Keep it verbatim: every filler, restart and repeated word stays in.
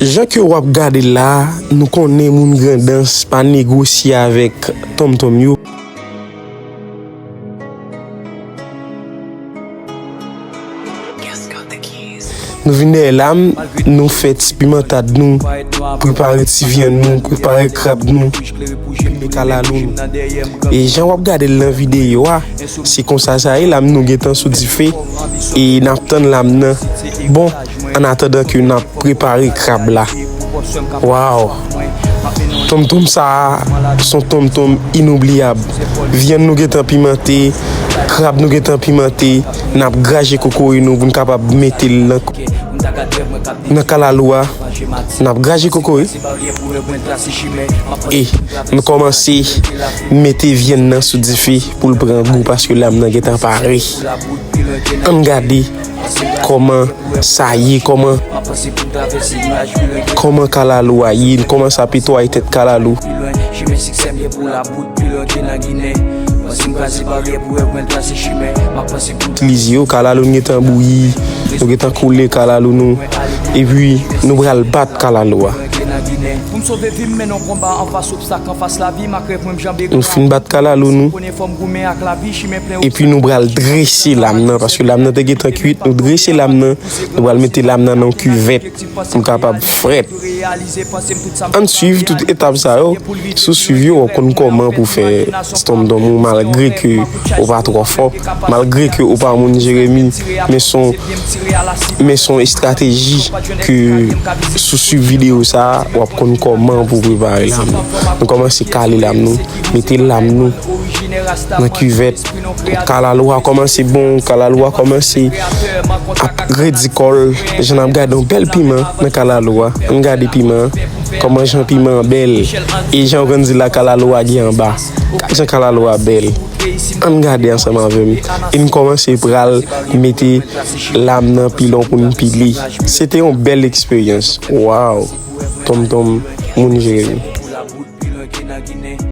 Jan ke w ap gade l la, nou konnen moun Grandans pa negosye avèk tonmtonm yo. Nou vin dèyè lam, nou fè ti pimantad nou, prepare ti vyann nou, prepare krab nou, pile kalalou nou. E jan w ap gade l nan videyo a, se konsa sa ye, lam nou gentan sou dife, e n ap tann lam nan. Bon, an atandan ke n ap prepare krab la. Waw! Tonmtonm sa a, se yon tonmtonm inoubliyab. Vyann nou gentan pimante, krab nou gentan pimante, n ap graje kokoye nou pou n kapab mete l nan, nan kalalou a. N ap graje kokoye. E nou kòmanse mete vyann nan sou dife pou l pran gou paske lam nan gentan pare. Ann gade kòman sa ye, kòman, kòman kalalou a ye, kòman sa petwaye tèt kalalou. Itilize yo, kalalou nou gentan bouyi, nou gentan koule kalalou nou, epi nou pral bat kalalou a. Nou fin bat kalalou nou, epi nou pral drese lam nan, paske lam nan te gentan kuit, nou drese lam nan, nou pral mete lam nan nan yon kivèt pou l kapab frèt. Ann swiv tout etap sa yo. Si w swiv yo, w ap konn kòman pou fè ti tonmtonm ou, malgre ke ou pa twò fò, malgre ke ou pa moun Jeremi, men se yon, men se yon estrateji ke si w swiv videyo sa a, w ap konn kòman pou prepare lam nan. Nou kòmanse kale lam nou, mete lam nou nan kivèt. Kalalou a kòmanse bon, kalalou a kòmanse ap redi kò l. Jan n ap gade yon bèl piman nan kalalou a. Ann gade piman an. Kòman jan piman an bèl. E jan yo konn di la, kalalou a gen anba. Gad jan kalalou a bèl. Ann gade ansanm avè m. E n kòmanse pral mete lam nan pilon pou n pile. Se te yon bèl eksperyans. Waw! Tonmtonm, moun Jeremi.